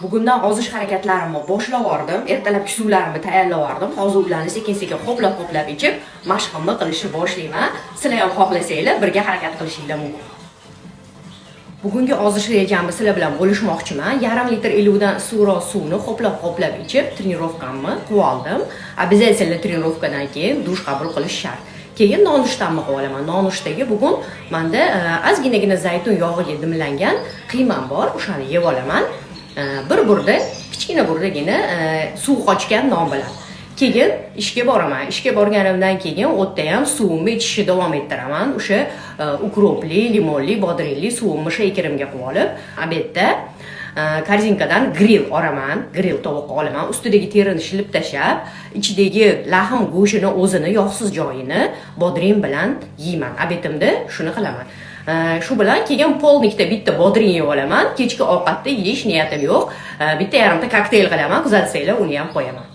Bugundan ozish harakatlarimni boshlab yubordim. Ertalabki suvlarimni tayyorlab yubordim. Hozir ularni sekin-sekin ho'plab-ho'plab ichib, mashqimni qilishni boshlayman. Sizlar ham xohlasanglar, birga harakat qilishinglar mumkin. Bugungi ozish rejamni sizlar bilan bo'lishmoqchiman. Yarim litr iliqdan issiqroq suvni ho'plab-ho'plab ichib, trenirovkamni qilib oldim. Обязательно trenirovkadan keyin dush qabul qilish shart. Keyin nonushtamni qilib olaman. Nonushtaga bugun menda ozginagina zaytun yog'iga dimlangan qiymam bor, o'shani yeb olaman. Bir burda, kichkina burdagina suv qochgan non bilan. Keyin ishga boraman. Ishga borganimdan keyin u yerda ham suvimni ichishni davom ettiraman. O'sha укроп li, limonli, bodringli suvimni sheykerimga qilib olib, обед da корзинка dan grill olaman, grill tovuq olaman. Ustidagi terini shilib tashlab, ichidagi lahm go'shtini o'zini yog'siz joyini bodring bilan yeyman. Обед imda shuni qilaman. Shu bilan keyin полдник da bitta bodring yeb olaman. Kechki ovqatda yeyish niyatim yo'q. Bitta yarimta kokteyl qilaman, kuzatsanglar, uni ham qo'yaman.